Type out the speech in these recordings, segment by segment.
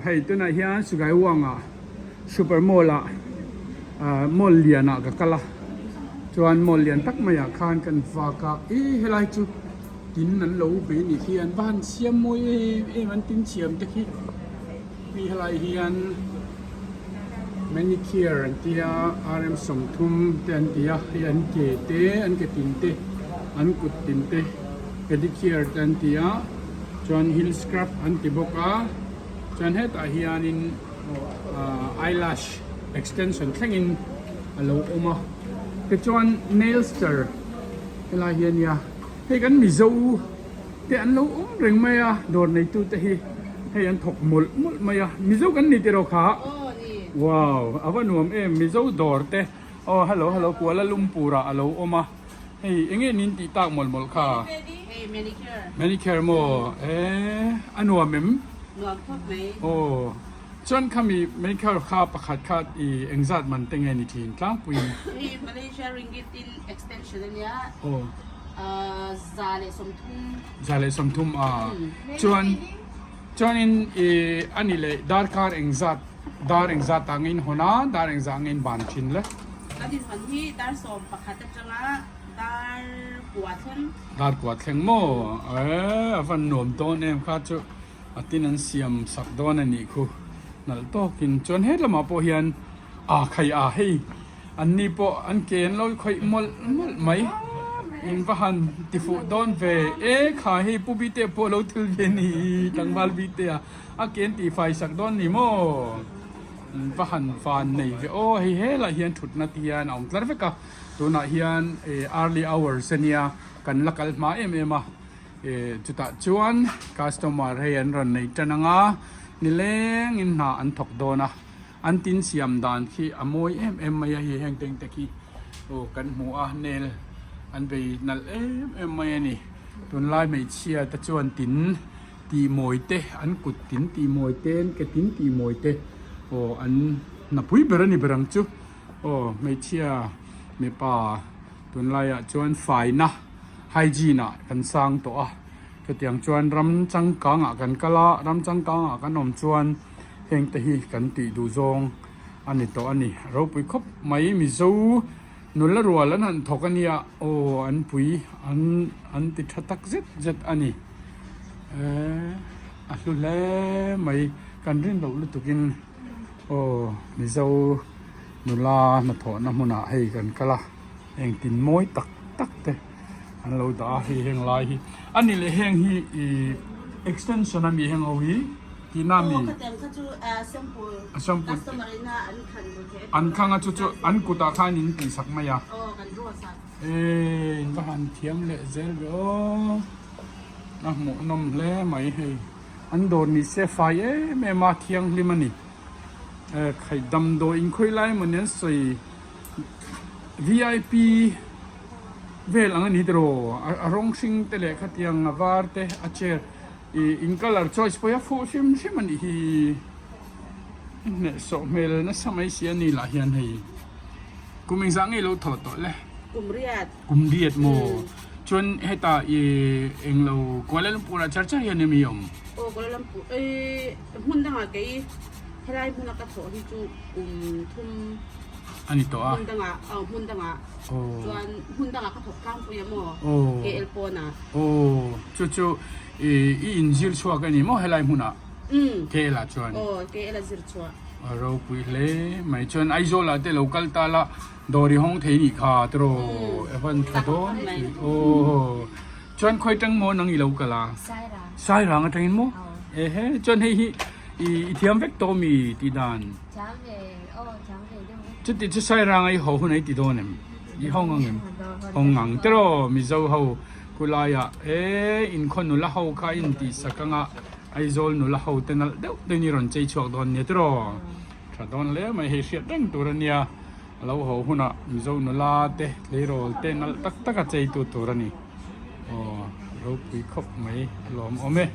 Hei tunah hian Sugaiwanga Super Mall ah mall lian ah ka kal a, chuan mall lian tak mai ah khan kan vak a, ih helai chu tin an lo bei nih khi an va han siam mawi em em an tin siam te khi hei helai hian manicure an tia RM 30 te an ti a, hei an ke te an ke tin te an kut tin te pedicure te an ti a. Chuan hill scrub an ti bawk a, chuan hetah hianin eyelash extension thlengin a lo awm a, tichuan nail star helai hi a nia, hei kan Mizo te an lo awm reng mai a, dawr neitu te hi hei an thawk mawlh mawlh mai a, Mizo kan ni tiraw kha? Wow a va nuam em Mizo dawr te aw hello hello Kuala Lumpur ah a lo awm a. Hei enge nin tih tak mawlh mawlh kha? Hei manicure. Manicure maw? Eee a nuam em? Nuam khawp mai. Aw chuan khami manicure kha pakhat kha i engzat man te nge ni thin tlangpuiin? Hei Malaysia ringgit in extension a nia. Aw. 130. 130 a. Chuan chuanin i a ni leh darkar engzat dar engzat ah nge in hawn a dar engzah nge in ban thin le? Kan inhawn hi dar 11 atanga dar kua thleng. Dar kua thleng maw? Eee a van nuam dawn em kha chu a tin an siam sak dawn a nih khu nalh tawkin chuan he lamah pawh hian a khai a hei an ni pawh an ke an lo khawih mawlh mawlh mai in va han ti fuh dawn ve e kha hei pu bite pawh lo thil ve ni tlangval bite a a ke an tihfai sak dawn ni maw? Va han van nei ve aw, hei helai hian thutna te hian a awm tlar vek a, tunah hian early hours a nia kan la kal hma em em a, chutah chuan customer hei an rawn nei tan ang a, nilengin hna an thawk dawn a, an tin siam dan khi a mawi em em mai a, hei heng teng te khi aw kan hmu a nail an bei nalh em em mai a ni, tunlai hmeichhia te chuan tin. Tih mawi te, an kut tin tih mawi te, an ke tin tih mawi te aw an hnapui ber a ni ber ang chu aw hmeichhia mipa tunlaiah chuan faina hygiene ah kan sang tawh a chutiang chuan ram changkangah kan kal a ram changkangah kan awm chuan heng te hi kan tih duh zawng a ni tawh a ni ropui khawp mai Mizo nula rual an han thawk a nia aw an pui an an ti tha tak zet zet a ni. Eee a hlu hle mai kan rin loh lutukin aw Mizo nula hnathawhna hmunah hei kan kal a engtin mawi tak tak te an lo dah a hei heng lai hi a ni leh heng hi ihh extension a mi heng ho hi tihna a mi an thlang a chu chu an kutah khan in tihsak mai a eee in va han thiam leh zel ve aw. A hmuh nawm hle mai hei an dawr ni se fai em em a thianghlim a ni eh khaih damdawi inkhawi lai emaw ni an sawi vip vel ang a ni tiraw a rawng hring te leh khatiang a var te a chair ih in colour choice pawh hi a fuh hrim hrim a nih hi a hnehsawh hmel nasa mai si a ni lah hian hei kum engzah nge lo thawh tawh le. Kum riat. Kum riat maw? Chuan heta i englo Kuala Lumpur ah char char hian em i awm? Aw Kuala Lumpur e hmun dangah kei helai hmuna ka thawh hi chu kum thum a ni tawh a. Hmun dangah aw hmun dangah chuan hmun dangah ka thawk tlangpui a maw KL pawnah. Aw chu chu i i inzir chhuak a ni maw helai hmunah KL ah chuan? Aw KL a zir chhuah. A ropui hle mai chuan Aizawl ah te lo kal ta la. Dawr i hawng thei nih kha tiraw Evan tha dawn tih aw chuan khawi tang maw nang i lo kal a Sairang Sairang atangin maw ehe chuan hei hi i i thiam vek tawh mi tih dan Thiam ve aw thiam ve deuh vek chuti chu Sairang a i haw hun a i ti dawn em i hawng ang em hawng ang tiraw Mizo ho khulaiah e inkhaw nula ho kha in tih sak anga Aizawl nula ho te nalh deuh deuhin i rawn chei chhuak dawn nia tiraw tha dawn hle mai hei hriat reng tur a nia. A lo haw hunah Mizo nula te tleirawl te nalh tak tak a chei tu tur a ni. Aw ropui khawp mai a lawmawm e.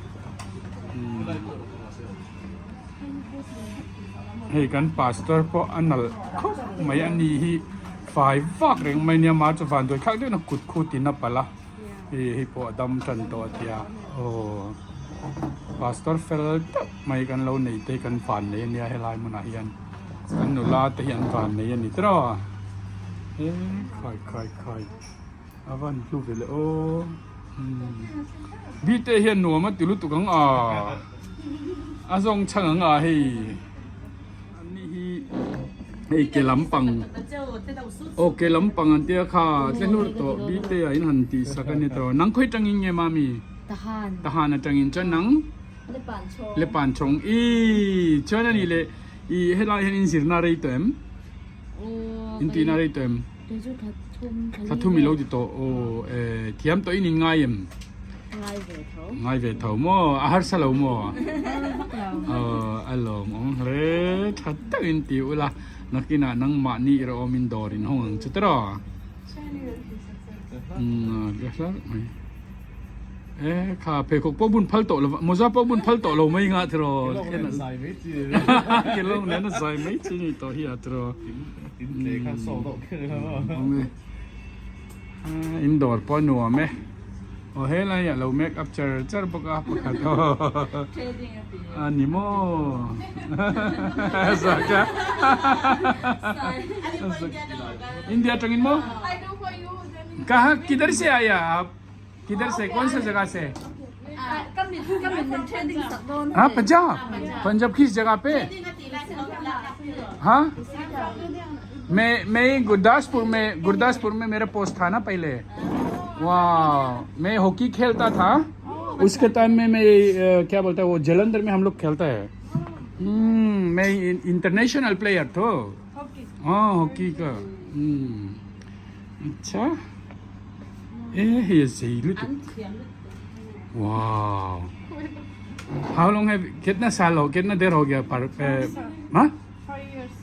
Hei kan pastor pawh a nalh khawp mai a ni hi fai vak reng mai nia mah chu vanduai thlak deuhin a kut khut in a palh a hei pawh a dam tan tawh a tia aw. Pastor fel deuh mai kan lo nei te kan van nei ania helai hmunah hian kan nula te hi an van nei a ni tiraw e khai khai khai a van hlu ve le aw bite hian nuam a ti lutuk ang a a zawng chhang ang a hei an ni hi hei ke lampang aw ke lampang an tia kha tle hlur tawh bite ah in han tih sak a ni tawh nang khawi tangin nge mami Tahan. Tahan atangin chuan nang Le pan chhawng i chuan ani le i helai hian in zirna rei tawh em in tihna rei tawh em thla thum i lo ti tawh aw e thiam tawh in in ngai em ngai ve tho ngai ve tho maw a harsa lo maw aw a lawm awm hle tha takin ti ula nakinah nangmahni erawh awmin dawr in hawng ang chu tiraw umm ka hlar mai. E kha pheikhawk pawh bun phal tawh lo mawza pawh bun phal tawh lo mai nga tiraw kelawng nen a zai mai chi ni tawh hi a tiraw in dawr pawh a nuam e aw helai ah lo make up char char bawk a pakhat a ni maw India atangin maw kaha kidhar se aaya aap Kidhar se kawn sa jagah se Ha Punjab Punjab kis jagah pe Ha मैं मैं गुरदासपुर में गुरदासपुर में मेरा post था ना पहले वाह मैं हॉकी खेलता था उसके टाइम में मैं क्या बोलता है वो जलंधर में हम लोग खेलता है मैं इंटरनेशनल प्लेयर तो हाँ हॉकी का अच्छा e hei zei lutuk wow how long have kitna saal ho kitna der ho gaya par ha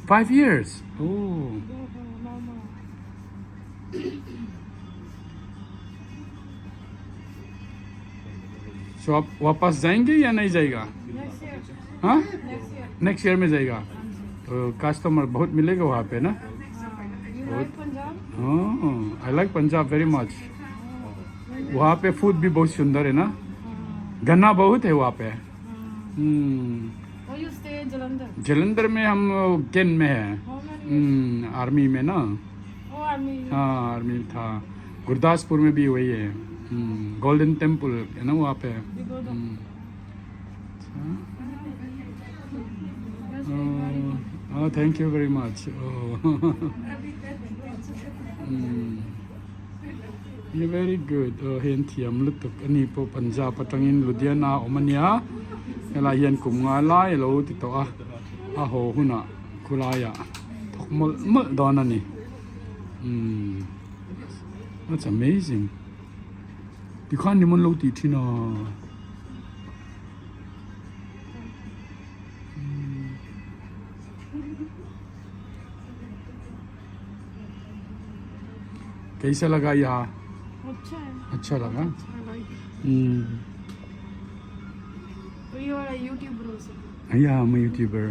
5 years oh So आप वापस जाएंगे या नहीं जाएगा हाँ नेक्स्ट ईयर में जाएगा तो कस्टमर बहुत मिलेगा वहाँ पे ना बहुत हाँ I like Punjab very much वहाँ पे फूड भी बहुत सुंदर है ना गन्ना बहुत है वहाँ पे हम्म। जलंधर में हम केन में है आर्मी में ना हाँ आर्मी था गुरदासपुर में भी वही है गोल्डन टेम्पल है ना वहाँ पे Oh, thank you very much. Oh. You're very good. Oh, hei an thiam lutuk a ni pawh Punjab atangin Ludhiana a awm a nia. Helai hian kum nga lai a lo ti tawh a, a haw hunah khulaiah thawk mawlh mawlh dawn a ni. Umm that's amazing. Tikhan ni mawn lo tih thin a. कैसा लगा यहाँ अच्छा है अच्छा लगा अच्छा लगा हम्म तो you are a YouTuber also या मैं यूट्यूबर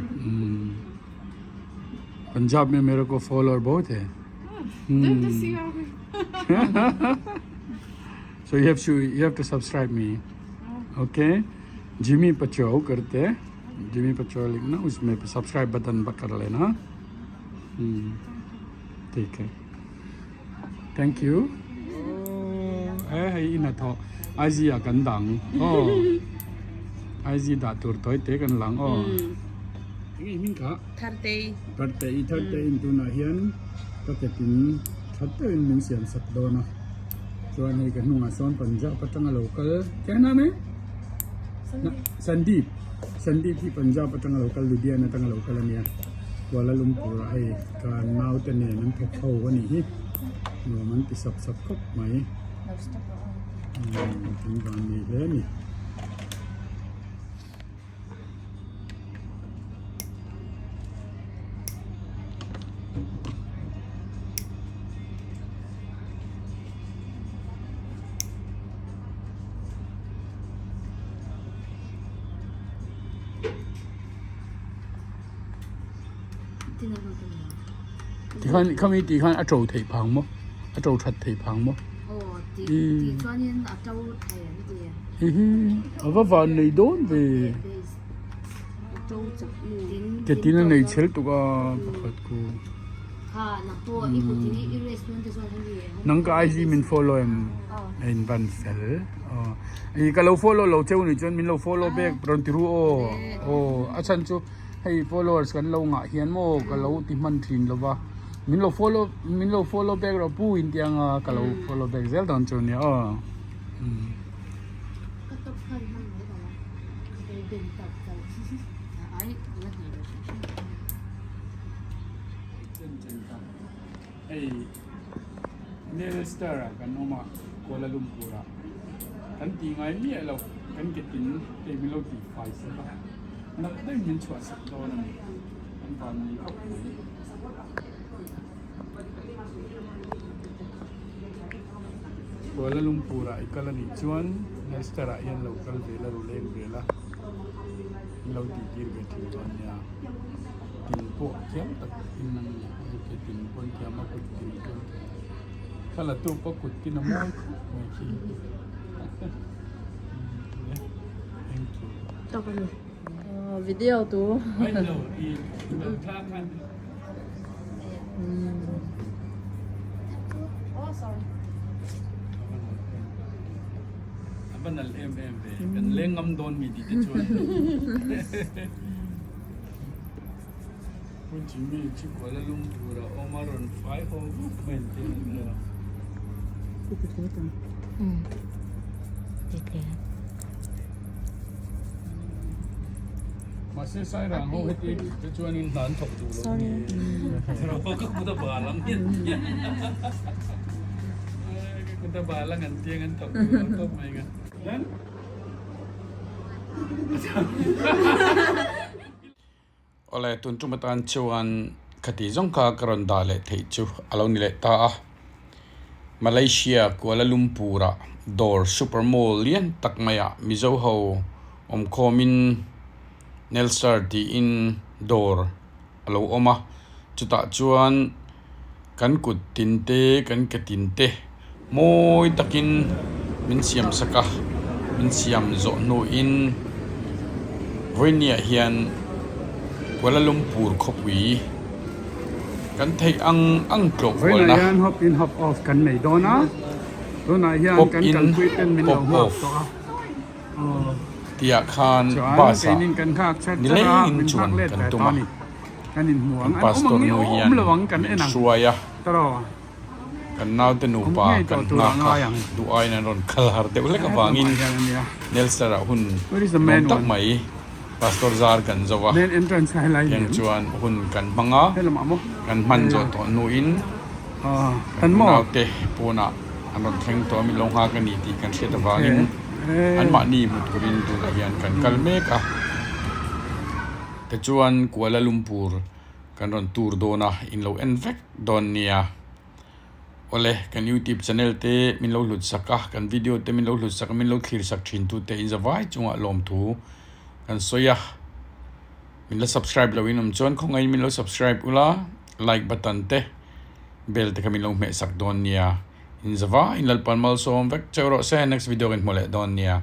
पंजाब में मेरे को फॉलोअर बहुत है Then to see how So you have to subscribe me. Okay? Jimmy Pachuau करते जिमी पचौ लिखना उसमें सब्सक्राइब बटन पर कर लेना ठीक है thank you e hei ina thaw IG ah kan dang aw IG dah tur tawi te kan lang aw eng hming kha Tharte Tharte i Tharte in tunah hian ka ketin that deuhin min siam sak dawn a chuan hei ka hnungah sawn Punjab atanga lo kal kya naam hai Sandeep Sandeep hi Punjab atanga lo kal Ludhiana atanga lo kal a nia Kuala Lumpur ah hei ka naute nen an thawk ho a nih hi nuam an ti sap sap khawp mai umm an van nei hle a ni. Tikhan khami tikhan a to thei phang maw a to that thei phang maw Aw. Tih chuanin a to thei an ti. Hihi a va van nei dawn ve. Ke tin a nei chhel tuk a pakhat ku. Nang ka IG min follow em a in van fel i ka lo follow lo cheu ni chuan min lo follow bek rawn ti ru aw aw a chhan chu hei followers kan lo ngah hian maw ka lo ti hman thin lo va min lo follow min lo follow bek rawh pu in ti anga ka lo follow bek zel dawn chu nia aw. Hei Nail Star ah kan awm a Kuala Lumpur ah kan tih ngai miah lo kan ke tin hei min lo tih fai sak a nalh daih min chhuah sak dawn a ni kan van ni khawp mai. Kuala Lumpur ah i kal a nih chuan Nail Star ah hian lo kal ve la lo leng ve la min lo tih tir ve thin dawn nia. Tin pawh thiam tak in an ni a ke tin pawn thiam a kut tin pawn thiam thla la tu pawh kut tin a mawi khawp mai khi thank you. Tawk a ni video tu. Oh sorry. A va nalh em em ve kan leng ngam dawn mi tih te chuan. Pu Jimmy chu Kuala Lumpur a awm a rawn fai haw vuk mai an ti a ni a. Mahse Sairang ho heti te chuanin hna an thawk duh lo ni. Ka kut a bal ang hian ka kut a bal ang an tiang an thawk duh lo tawp mai ka. Awle tun tum atan chuan khati zawng kha ka rawn dah leh theih chu a lo ni leh ta a. Malaysia Kuala Lumpur ah dawr super mall lian tak maiah Mizo ho awmkhawmin Nelstar tiin dawr a lo awm a. Chutah chuan kan kut tin te kan ke tin te mawi takin min siam sak a min siam zawh hnuin vawinia hian Kuala Lumpur khawpui kan theih ang ang tlawh kualna Vawiinah hian hop in hop off kan nei dawn a tunah hian pop kan in kalpui ten min lo pop nghak off tawh a aw tihah khan chuan bus ah keinin kan nghak chat chat a nilengin min nghak chuan let kan ve tum ta a. a ni. Kan Kan pastor nu hian min hruai a, kan naute nupa kan nghak a, duh aiin an rawn kal har deuh hlek avangin Nelser ah hun nuam tak mai pastor zar kan zo a, tiang chuan hun kan hmang a, kan hman zawh tawh hnuin kan naute pawnah an rawn thleng tawh a, min lo nghak a ni tih kan hriat avangin anmahni hmu turin tunah hian kan kal mek a. Tichuan Kuala Lumpur kan rawn tour dawn a, in lo en vek dawn nia. Awle, kan YouTube channel te min lo hlut sak a, kan video te min lo hlut sak a, min lo thlir sak thin tu te in zavai chungah lawmthu kan sawi a. Min la subscribe lo in awm chuan khawngaihin min lo subscribe ula, like button te bell te kha min lo hmeh sak dawn nia. In zavai in Lalpan malsawm vek cheu rawh se, next video kan hmu leh dawn nia.